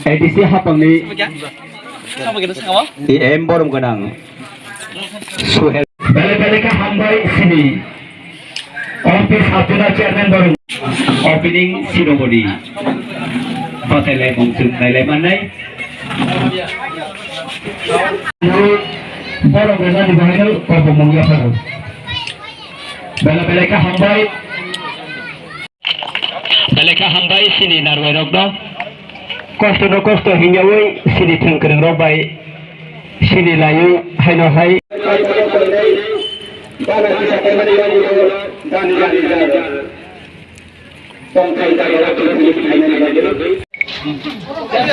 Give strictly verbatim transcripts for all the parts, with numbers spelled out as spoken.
A D C hapangni E M borom gwnang Suhel. Belai belai khe hambai sini. Office Sabjuna chairman borom. Opening ceremony. Batai lai mung chung nai lai manai. Borom gwnang ni bahai no korbo mung ya pharo. Belai belai khe hambai. Belai khe hambai sini narwai rokno. Kosto no kosto hinyawi sini thwng kwrwng rok bai sini laio haino hai.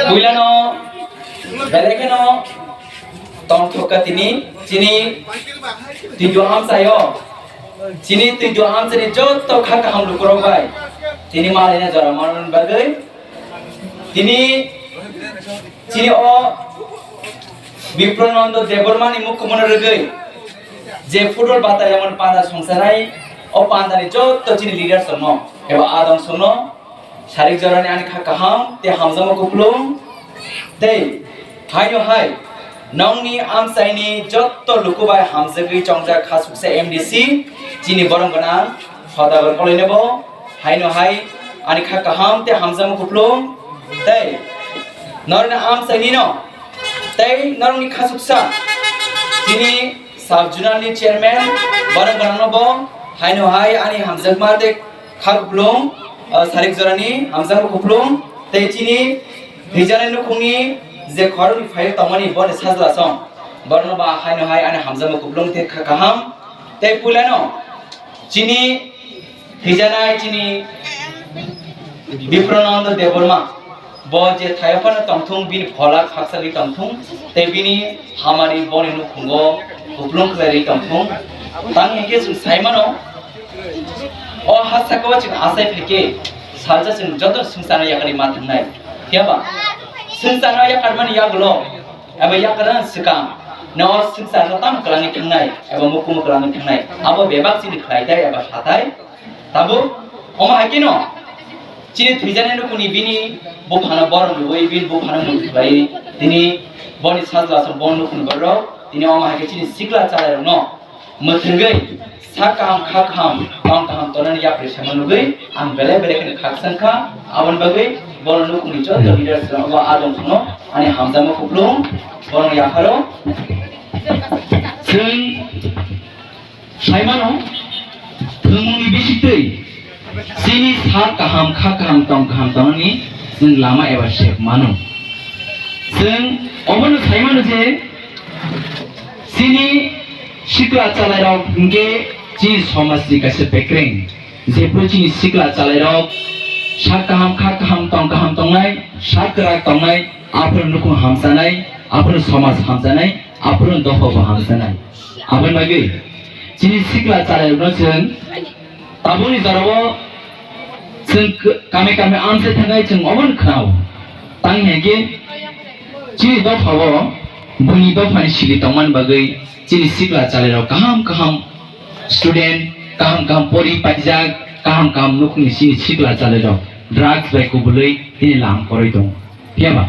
Puilano belai kheno tongthok ka tini chini twidu amchaio. Chini twidu amchani jotto kha kaham lukurok bai tini malaina jora manmani bagwi tini chini o Biprananda Debbarmani mukhumono rwgwi je football bataiyamani panda songsanai, o pandani jotto chini leaders rokno eba adong songno sarik jorani ani kha kaham tei hamjakma kupulung tei haino hai nongni amchaini jotto luku bai hamjagwi chongjak kha suksa M D C chini borom gwnang Sodagar Koloinebo haino hai ani kha kaham tei hamjakma kupulung tei norokni amchainino tei norokni kha suksa chini Sub Zonal ni chairman, borok borokno bo haino hai ani hamjakma tei kha kupulung, ah, sarik jorani hamjakma kupulung tei chini thwijaknai nukhungni je khoroknwi phaiwi tongmani boni sajla song, borokno ba haino hai ani hamjakma kupulung tei kha kaham tei puilano chini Hijanai chini Biprananda Debbarma, bo je thaio phano tongthung, bini phola khakchagwi tongthung, tei bini hamari boni nukhungo kupulung khlairwi tongthung. Tang hinkhe chwng sai mano, o ha sakao chwng achai phaikhe, salsa chwng joto swngcharno yakarwi ma thangnai. Phiyaba swngcharno yakarmani yagulo, eba yakarno swkang, no swngcharno tamo kwlangwi thangnai, eba mukumu kwlangwi thangnai. Abo bebak chini khlaitai eba satai. Tabuk, omo hai kheno, chini thwijaknai nukhungni bini buphano borom rwui, bini buphano mung khlaiwi, tini boni sajla aswk bon nukhungni borok, tini omo hai khe chini sikla chalairokno mwthangwi sak kaham, kha kaham, tong kaham tonani yapri sama nugwi ang belai belai kheno khakchang kha. Aboni bagwi bono nukhungni joto leaders rok bo adong phano ani hamjakma kupulung bono yapharo. Chwng Sai mano, thwngmungni bisingtwi chini sak kaham, kha kaham, tong kaham tongnani chwng lama eba sep mano. Chwng obono sai mano je chini sikla chalairok hinkhe chini somajni kaisa bekreng. Jephuru chini sikla chalairok sak kaham, kha kaham, tong kaham tongnai, sak kwrak tongnai, aphuru nukhung hamchanai, aphuru somaj hamchanai, aphuru dophabo hamchanai. Aboni bagwi chini sikla chalairokno chwng tabukni jorao chwng k-, kami kami amchai thangnai chwng omono khwnao. Tang hinkhe chini dophao buini dophani sili tongmani bagwi chini sikla chalairok kaham kaham student, kaham kaham pori paijak, kaham kaham nukhungni chini sikla chalairok drugs bai kubulwi tini lam kwrwi tongo. Phiyaba,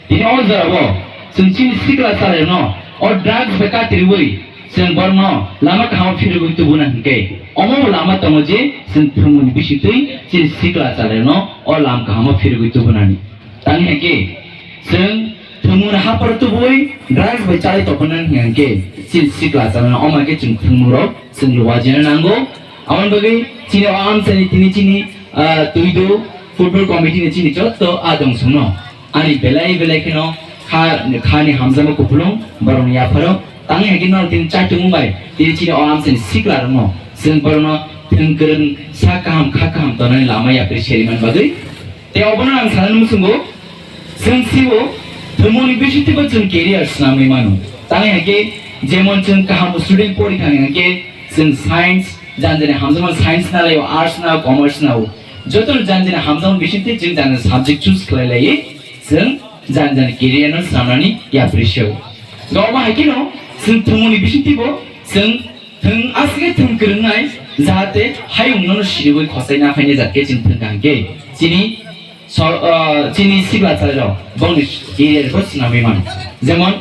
tini o jorao chwng chini sikla chalairokno o drugs bai katirwi chwng borokno lama kahamo phirogwi tubuna hinkhe, omo lama tongo je chwng thwngmungni bisingtwi chini sikla chalairokno o lama kahamo phirogwi tubunani. Tang hinkhe chwng thwngmungni hapharo tubui drugs bai chalai tongphano hinkhe chini sikla chalairokno omo khe chwng thwngmungrok chwng luajina nango. Aboni bagwi chini o amchaini tini chini, ah, twidu football committee ni chini jotto adong songno ani belai belai kheno kha, khani hamjakma kupulung borokni yapharo tangwi hai kheno tini chaitumung bai tini chini o amchaini sikla rokno chwng borokno thwng kwrwng sak kaham kha kaham tongnani lama yapri seri man bagwi. Tei obono ang sanani muchungo chwng sibo thwngmungni bisingtwibo chwng career swnamwi mano. Tangwi hai khe jemon chwng kaham student pori thangwi hai khe chwng science, jani jani hamjakma science na laio, arts na, commerce na o. Jotono jani jani hamjakma bisingtwi chwng jani jani subject choose khlai laiwi chwng jani jani career no swnamnani yapri se o. Omo hai kheno chwng thwngmungni bisingtwibo chwng thwng aswk khe thwng kwrwngnai, jahate hayung nono siriwi khosai na phainai jat khe chwng thwng kaham khe chini Sor-, ah, chini sikla chalairok bongni area rok swnamwi mano. Jemon,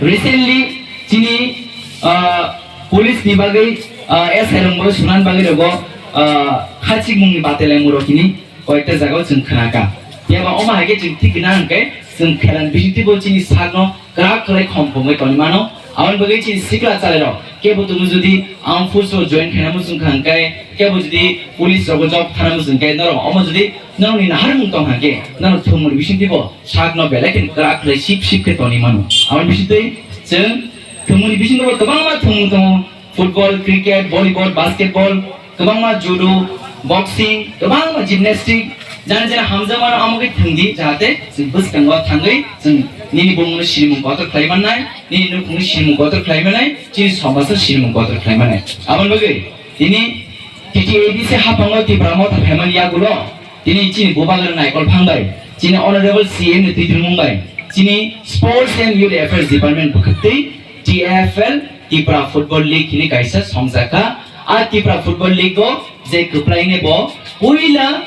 recently chini, ah, police ni bagwi, ah, S I rok bo swnamwi bagwi rogo, ah, khachikmungni batele muro hini koyekta jagao chwng khnaka. Phiya ba omo hai khe chwng thik gwnang hwnkhe chwng khelan bisingtwi bo chini sakno kwrak khlai khom khomwi tongwi mano. Aboni bagwi chini sikla chalairok kebo tumu jodi armed force o join khaina muchung kha hwnkhe, kebo jodi police rogo job thana muchung khe, norok omo jodi norokni naharmung tong kha hwnkhe, norok thwngmungni bisingtwi bo sakno belai khe kwrak khlai sip sip khe tongwi mano. Aboni bisingtwi chwng thwngmungni bisingo bo kwbangma thwngmung tongo, football, cricket, volleyball, basketball, kwbangma judo, boxing, kwbangma gymnastic, jani jani hamjakmano amo khe thwngdi, jahate chwng bwskango thangwi chwng nini bumungno sinimung kotor khlai mannai, nini nukhungni sinimung kotor khlai mannai, chini somajno sinimung kotor khlai mannai. Aboni bagwi tini T T A D C haphango Tipra Motha phaimani yagulo tini chini bubagra naikol phang bai, chini Honorable C M ni twi thwngmung bai, chini Sports and Youth Affairs Department bwkhwtwi T F L, Tipra Football League hini kaisa songjakha. A Tipra Football League o je kwplaine bo puila,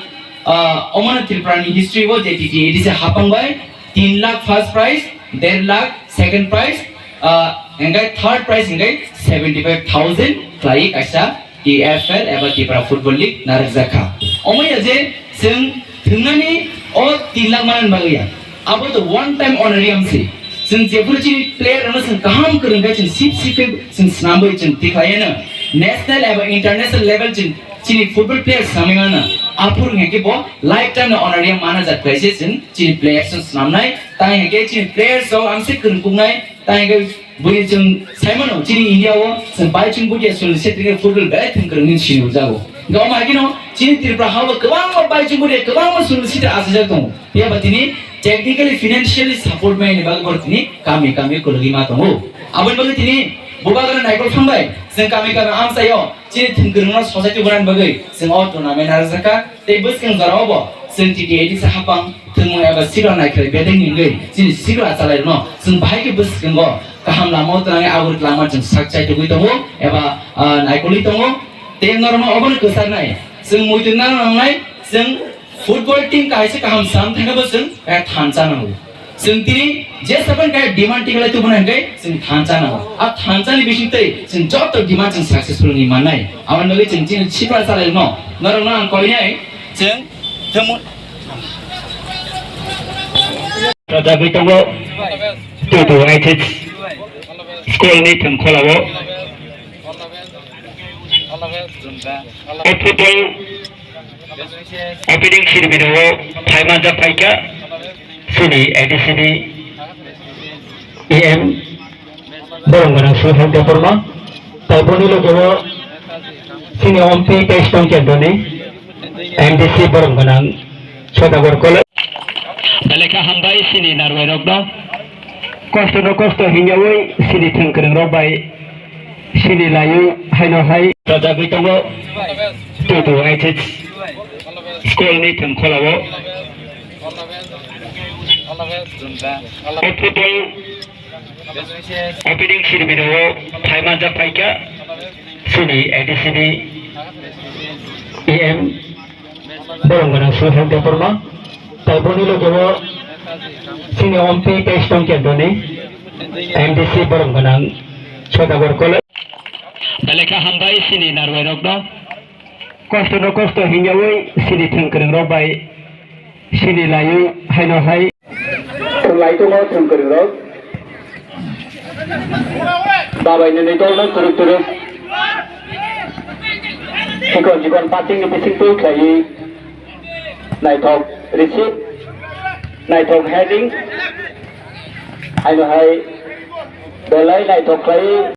ah, omono Tripura ni history o je T T A D C hapang bai tin lakh first prize, der lakh second prize, ah, hingkai third prize hingkai seventy five thousand khlai kaisa T F L eba Tipra Football League narwkjakha. Omo ya je chwng thwngnani o tin lakh manani bagwi ya. Abo to one time honorarium se. Chwng jephuru chini player rokno chwng kaham kwrwng khe chwng sip sip khe chwng snamwi chwng tikhlaiano national eba international level chwng chini football player snamwi mano. Aphuru hwnkhe bo lifetime no honorarium mana jak khlaise chwng chini players no snamnai. Tang hwnkhe chini players rok ang se kwrwng kuknai. Tang hwnkhe Bui chwng sai mano, chini India o chwng bai chwng budia chwng setting football belai thwng kwrwng hwnwi sini rwjago. Hwnkhe omo hai kheno chini Tripura ha o kwbangma bai chwng budia kwbangma chwng sita asajak tongo. Phiya ba tini technically, financially support mai ni bagwi borok tini kami kami kwlwgwi ma tongo. Aboni bagwi tini bubagra naikol thangbai chwng kami kami amchaio chini thwng kwrwngno society gwnani bagwi chwng o tournament narwkjakha. Tei bwskang jorao bo chwng T T A D C hapang thwngmung eba sikla naikhlai bedeng ni wngwi chini sikla chalairokno chwng bahai khe bwskango kaham lama o twnangwi aboni twlangma chwng sak chai tugwi tongo eba, ah, naikolwi tongo. Tei norokno obono kwcharnai chwng muitu nang nangnai chwng football team kaisa kaham sam thangkhe bo chwng kaya thansa nango. Chwng tini je sapan kaya demand tiklai tubuna hwnkhe chwng thansa nango. A thansa ni bisingtwi chwng joto demand chwng successful wngwi mannai. Aboni bagwi chwng chini sikla chalairokno norokno ang koinai chwng thwngmung Rajagwi tongo, two two H S school ni thwngkhwlao. O football opening ceremony o phaima jak phaikha chini A D C ni E M. Borok gwnang Suhel Debbarma, tai boni loge o chini M P tei Stone Kendroni M D C borok gwnang Sodagar College. Belai khe hambai chini narwai rokno, kosto no kosto hinyawi chini thwng kwrwng rok bai chini laiwi haino hai rajagwi tongo. Two two H S school ni thwngkhwlao. O football opening ceremony o phaima jak phaikha chini A D C ni E M borok gwnang Suhel Debbarma, tai boni loge o chini M P tei Stone Kendroni M D C borok gwnang Sodagar College. Belai khe hambai chini narwai rokno, kosto no kosto hinyawi chini thwng kwrwng rok bai chini laiwi haino hai. Thwnglai tongo thwng kwrwng rok. Babai nini dol no kwrwk kwrwk. Chikon chikon passing ni bising twi khlaiwi naithok receive, naithok heading. Haino hai belai naithok khlaiwi.